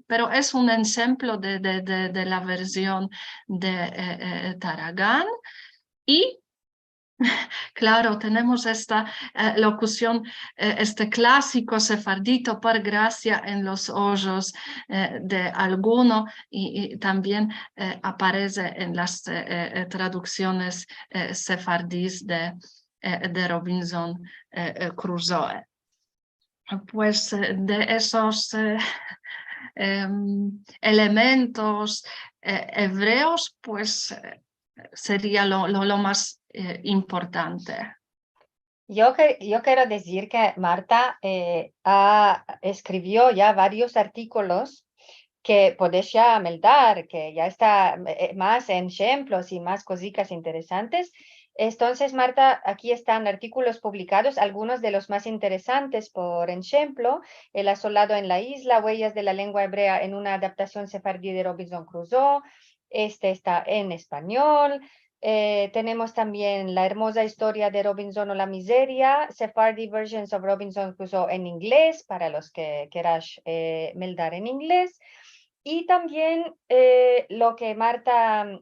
pero es un enshemplo de, de, de, de la verzion de, eh, eh, Taragan. I klaro, tenemos esta, eh, lokusion, eh, este klasiko sefardi: topar grasia en los ojos, eh, de alguno, i, i tambien, eh, aparese en las, eh, eh, traduksiones, eh, sefardis de, eh, de Robinson, eh, eh, Crusoe. Pues, eh, de esos, eh, em, elementos, eh, evreos, pues, eh, seria lo, lo, lo mas, eh, importante. Yo ke-, yo kero dizir ke Marta, eh, a, eskrivio ya varios artikolos ke podesh ya meldar, ke ya esta, eh, mas enshemplos i mas kozikas interesantes. Entonses, Marta, aki estan artikolos publikados, algunos de los mas interesantes, por enshemplo, El asolado en la izla, Weyas de la lengua evrea en una adaptasion sefardi de Robinson Crusoe, este esta en espanyol. Eh, tenemos tambien La ermoza istoria de Robinson o La mizeria, Sephardi Versions of Robinson Crusoe en ingles, para los ke kerash, eh, meldar en ingles. I tambien, eh, lo ke Marta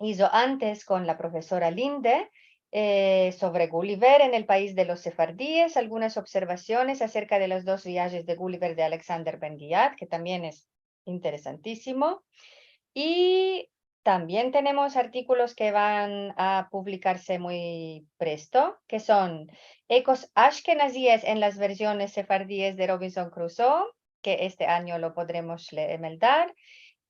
izo antes kon la profesora Linde, eh, sovre Gulliver en el pais de los sefardis, algunas observasiones aserka de los dos viajes de Gulliver de Alexander Ben Ghiat, ke tambien es interesantisimo. I tambien tenemos artikolos ke van a publikarse muy presto, ke son Ekos ashkenaziyes en las versiones sefardiyes de Robinson Crusoe, ke este anyo lo podremos le-, meldar,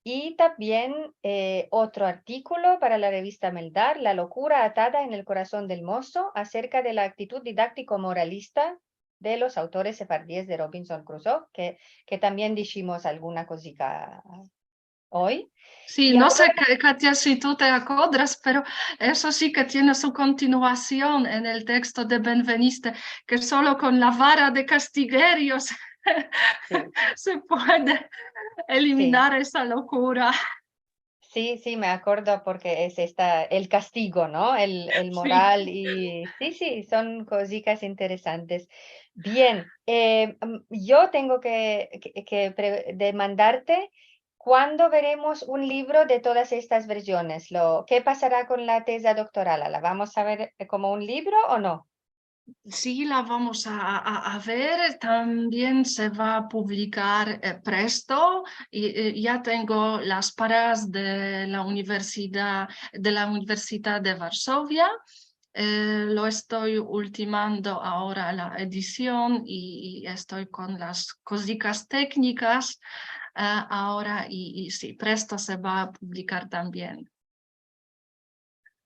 i tambien, eh, otro artikolo para la revista Meldar, La lokura atada en el korason del mozo, aserka de la aktitud didaktiko-moralista de los autores sefardiyes de Robinson Crusoe, ke, ke tambien dishimos alguna kozika oy. Si, no se, Ka-, Katia, si tu te akodras, pero esto si ke tiene su kontinuasion en el teksto de Benveniste, ke solo kon la vara de kastigerios se puede eliminar esa lokura. Si, si, me akordo porke es esta, el kastigo, no? El, el moral i, si, si, son kozikas interesantes. Bien, eh, mm, yo tengo ke, ke, ke pre-, demandarte, kuando veremos un livro de todas estas versiones? Lo, ke pasara kon la teza doktoral? La vamos a ver, eh, komo un livro o no? Si, la vamos a, a, a ver, tambien se va a publikar, eh, presto, i, eh, ya tengo las paras de la universidad, de la Universidad de Varsovia. Eh, lo esto ultimando agora la edision i, i esto kon las kozikas teknikas, eh, agora i, i si, presto se va a publikar tambien.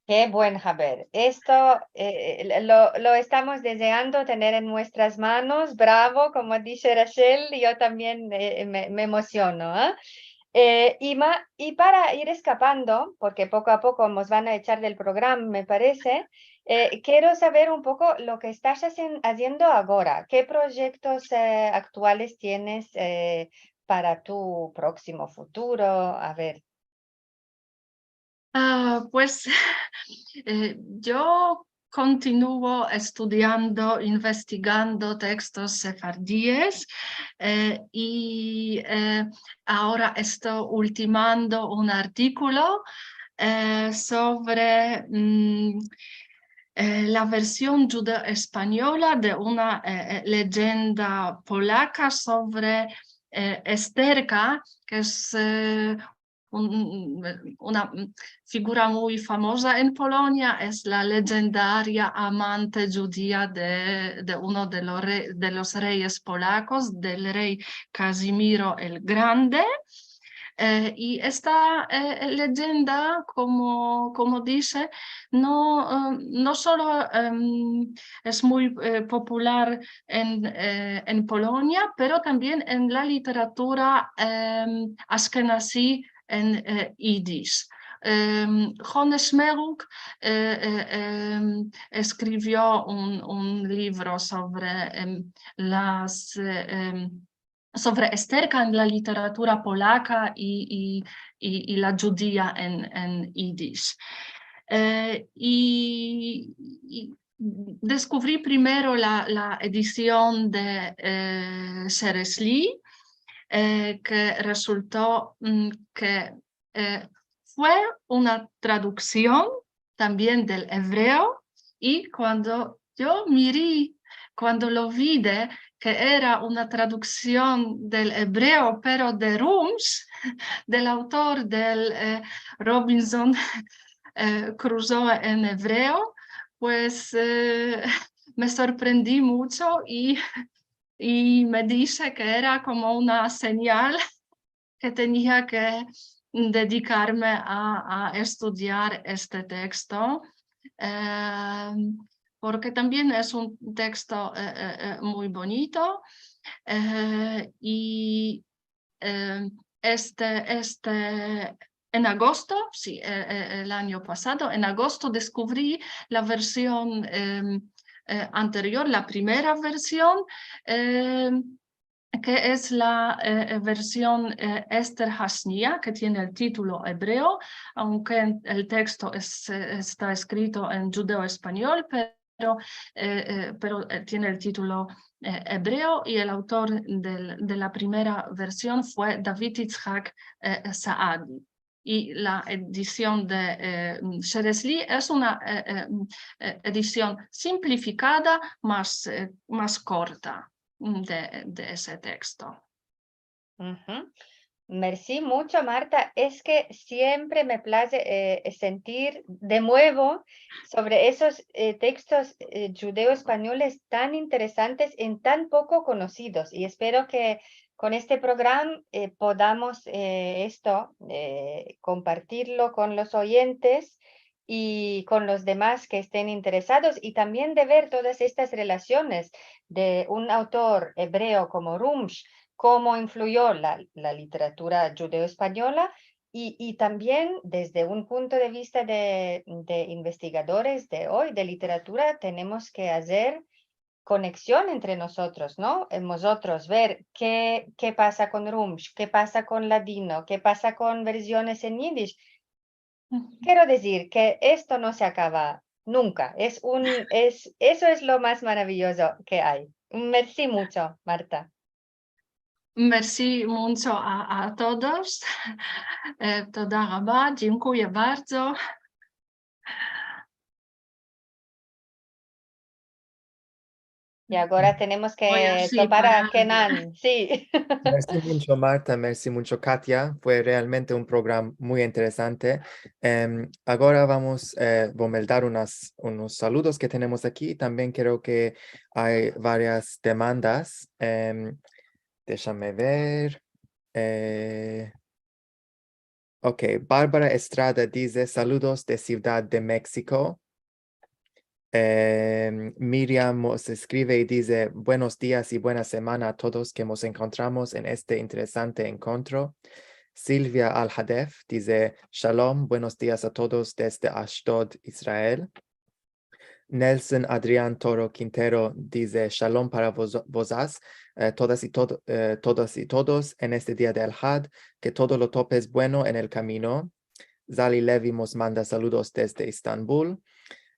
Ke buen haber. Esto, eh, lo, lo estamos dezeando tener en muestras manos. Bravo, komo dishe Rachel, yo tambien, eh, me, me emosiono, eh. Eh, i ma-, i para ir eskapando, porke poko a poko mos van a echar del programa, me parese, eh, kero saver un poko lo ke estas azen-, aziendo agora. Ke proyektos, eh, aktuales tienes, eh, para tu proksimo futuro? A ver. Ah, pues, eh, yo kontinuo estudiando, investigando tekstos sefardies, eh, i, eh, agora esto ultimando un artikulo, eh, sovre, mm, eh, la version djudeo-espanyola de una, eh, eh, leyenda polaka sovre, eh, Esterka, ke es, eh, un, un, una, mm, figura muy famoza en Polonia, es la leyendaria amante djudia de, de uno de los re-, de los reyes polakos, del rey Kazimiro el Grande. Eh, i esta, eh, leyenda, komo, komo dishe, no, eh, no solo, em, es muy, eh, popular en, eh, en Polonia, pero tambien en la literatura, em, ashkenazi en, eh, yidish. Em, Honesh Meguk, eh, eh, em, eskrivio un, un livro sovre, em, las, eh, em, sovre Esterka en la literatura polaka i, i, i, i la djudia en, en yidish. Eh, i, i deskuvri primero la, la edision de, eh, Szeresli, eh, ke resulto, mm, ke, eh, fue una traduksion tambien del ebreo, i kuando yo miri, kuando lo vide ke era una traduksion del ebreo, pero de Rumsz, del autor del, eh, Robinson, eh, Crusoe en ebreo, pues, eh, me sorprendi muncho i, i me dishe ke era komo una senyal ke tenia ke dedikarme a, a estudiar este teksto, eh, porke tambien es un teksto, eh, eh, eh, muy bonito, eh, i, eh, este, este, en agosto, si, eh, eh, el anyo pasado, en agosto deskuvri la version, em, eh, anterior, la primera version, em, ke es la, eh, eh, version, eh, Ester Hashnia, ke tiene el titulo ebreo, aunke el teksto es, eh, esta eskrito en djudeo-espanyol, pero, eh, eh, pero, eh, tiene el titulo, eh, ebreo, i el autor del, de la primera version fue David Yitzhak, eh, Saadi. I la edision de, eh, Szeresli es una, eh, eh, eh, edision simplifikada, mas, eh, mas korta, mm, de, de ese teksto. Uhu. Mersi muncho, Marta. Es ke siempre me plaze, eh, sentir de muevo sovre esos, eh, tekstos, eh, djudeo-espanyoles tan interesantes i tan poko konosidos. I espero ke kon este programa, eh, podamos, eh, esto, eh, kompartirlo kon los oyentes i kon los demas ke esten interesados, i tambien de ver todas estas relasiones de un autor ebreo komo Rumsz, komo influyo la, la literatura djudeo-espanyola, i, i tambien desde un punto de vista de, de investigadores de oy, de literatura, tenemos ke azer koneksion entre mozotros, no? Eh, mozotros, ver ke, ke pasa kon Rumsz, ke pasa kon Ladino, ke pasa kon verziones en yidish. Uhu. Kero dizir ke esto no se akava nunka. Es un, es, eso es lo mas maraviyozo ke ay. Mersi muncho, Marta. Mersi muncho a, a todos. Eh, toda raba, dzinkuye bardzo. I agora tenemos ke topar a Kenan, si. Mersi muncho, Marta, mersi muncho, Katia. Fue realmente un programa muy interesante. Em, agora vamos, eh, vo meldar unas, unos saludos ke tenemos aki. Tambien kreo ke ay varias demandas. Em, deshame ver. Eh, Ok, Barbara Estrada dize, "Saludos de Sivdad de Meksiko." Em, Miriam mos eskrive i dize, "Buenos dias i buena semana a todos ke mos enkontramos en este interesante enkontro." Silvia Al-Hadef dize, "Shalom, buenos dias a todos desde Ashdod, Israel." Nelson Adrian Toro Quintero dize, "Shalom para voz-, vozas, eh, todas i tod-, eh, todas i todos en este dia de Alhad, ke todo lo topes bueno en el kamino." Zali Levi mos manda saludos desde Estambul.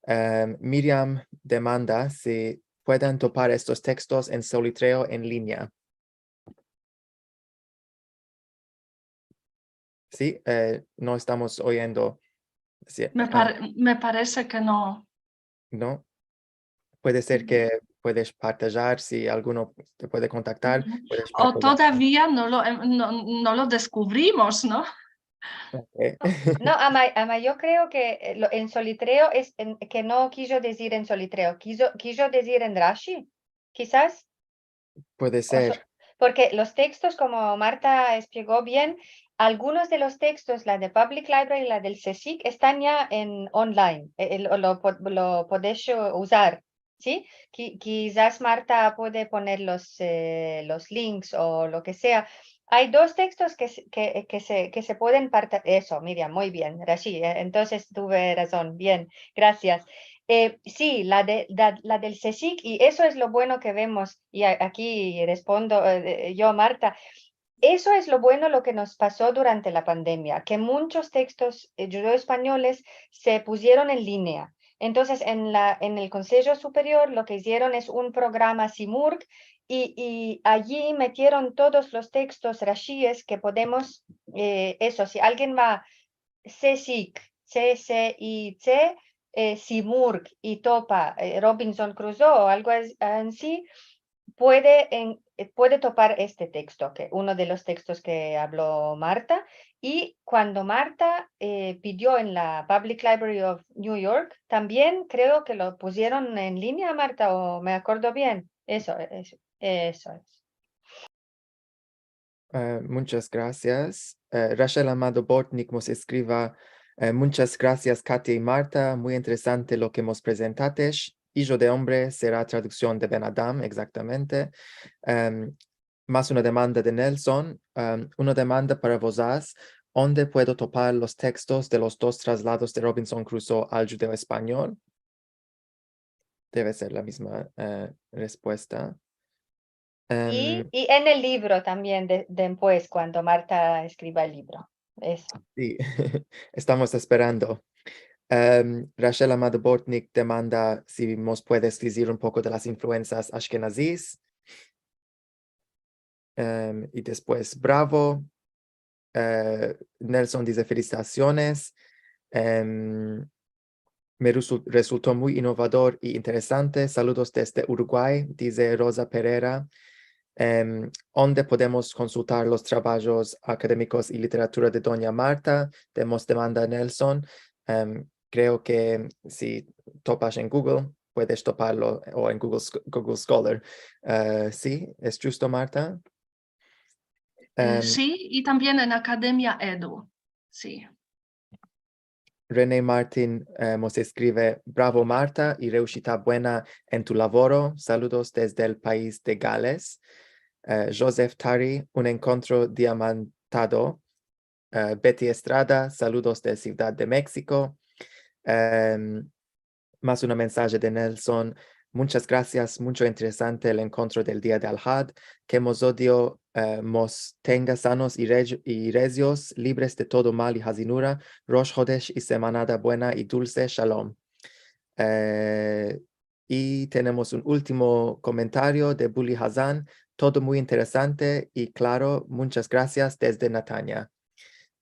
Em, Miriam demanda si pueden topar estos tekstos en Solitreo en linea. Si, eh, no estamos oyendo. Si, Me ah, pare-, me parese ke no. no. Puede ser ke puedes partajar, si alguno te puede kontaktar, Uhu. puedes O partajar. todavia no lo, em, no, no lo deskuvrimos, no? Ok. No, ama, ama yo kreo ke, eh, lo, en Solitreo es en, ke no kijo dizir en Solitreo, kijo, kijo dizir en Rashi, kizas. Puede O so-, ser. Porke los tekstos, komo Marta espligo bien, algunos de los tekstos, la de Public Library, la del CSIC, estan ya en online, eh, eh, lo, lo po-, lo podesh, eh, uzar, si? Ki-, kizas Marta puede poner los, eh, los links o lo ke sea. Ay dos tekstos ke se, ke, ke se, ke se pueden parta-, eso, Miriam, muy bien, Rashi, eh, entonses tuve razon, bien, grasias. Eh, si, la de, la, la del CSIC, i eso es lo bueno ke vemos, i a-, aki respondo, eh, yo, Marta, eso es lo bueno lo ke mos paso durante la pandemia, ke munchos tekstos, eh, djudeo-espanyoles se pusieron en linea. Entonses, en la, en el Konsejo Superior lo ke izieron es un programa Simurg i, i ayi metieron todos los tekstos Rashies ke podemos, eh, eso, si alguien va CSIC, C S I C, eh, Simurg i topa, eh, Robinson Crusoe o algo as-, ansi, puede en-, eh, puede topar este teksto, ke uno de los tekstos ke avlo Marta, i kuando Marta, eh, pidio en la Public Library of New York, tambien kreo ke lo pusieron en linea, Marta, o me akordo bien. Eso, eso, eso es. Eh, munchas grasias. Eh, Rachel Amado Bortnick mos eskriva, eh, munchas grasias, Katia i Marta, muy interesante lo ke mos prezentatesh. Ijo de ombre sera traduksion de Ben Adam, egzaktamente. Em, mas una demanda de Nelson, em, una demanda para vozas, onde puedo topar los tekstos de los dos traslados de Robinson Crusoe al djudeo-espanyol? Deve ser la mizma, eh, respuesta. I, Em, i en el livro tambien, de-, dempues, kuando Marta eskriva el livro. Eso. Si, estamos esperando. Em, Rachel Amado Bortnick demanda si mos puedes dizir un poko de las influensas ashkenazis. Em, i despues, bravo. Eh, Nelson dize, felisitasiones. Em, me resul-, resulto muy inovador i interesante. Saludos desde Uruguay, dize Rosa Pereira. Em, onde podemos konsultar los trabajos akademikos i literatura de Donya Marta? Demos demanda Nelson. Em, kreo ke si topas en Google, puedes toparlo, o en Google Sc-, Google Scholar. Eh, si, es djusto, Marta? Eh, Em, si, i tambien en Akademia Edu. Si. René Martin, eh, mos eskrive: "Bravo, Marta, i reushita buena en tu lavoro. Saludos desde el pais de Gales." Eh, Joseph Tari: "Un enkontro diamantado." Eh, Betty Estrada: "Saludos de Sivdad de Meksiko." Em, mas una mensaje de Nelson: "Munchas grasias, muncho interesante el enkontro del dia de Alhad. Ke Mozodio, eh, mos tenga sanos i rej-, i rezios, libres de todo mal i hazinura, Rosh Hodesh i semanada buena i dulse. Shalom." Eh, i tenemos un ultimo komentario de Buli Hazan: "Todo muy interesante i klaro. Munchas grasias desde Netanya."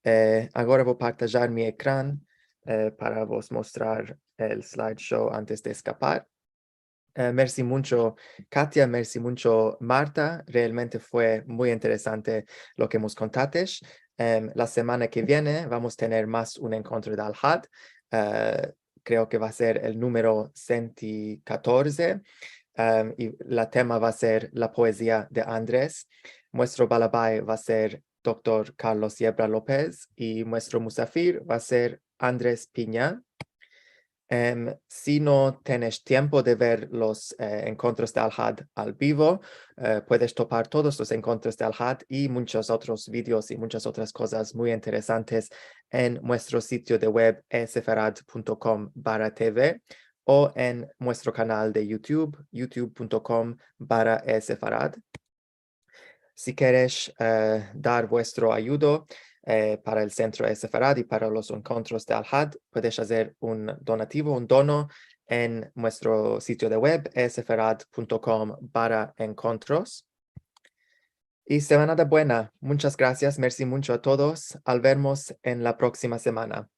Eh, agora vo partajar mi ekran, eh, para vos mostrar el slideshow antes de eskapar. Eh, mersi muncho, Katia, mersi muncho, Marta. Realmente fue muy interesante lo ke mos kontatesh. Em, la semana ke viene vamos tener mas un enkontro de Alhad. Eh, kreo ke va ser el numero sento katorze. Em, i la tema va ser la poezia de Andres. Muestro balabai va ser doktor Carlos Yebra Lopez i muestro musafir va ser Andres Pinya. Em, si no tenesh tiempo de ver los, eh, enkontros de Alhad al bivo, eh, puedes topar todos los enkontros de Alhad i munchos otros videos i munchas otras kozas muy interesantes en muestro sitio de web e sefarad punto com barra T V o en muestro kanal de YouTube, youtube punto com barra e sefarad. Si keresh, eh, dar vuestro ayudo, eh, para el Sentro Sefarad i para los enkontros de Alhad, puedes azer un donativo, un dono, en muestro sitio de web, sefarad punto com barra enkontros. I semanada buena. Munchas grasias, mersi muncho a todos. Al vermos en la proksima semana.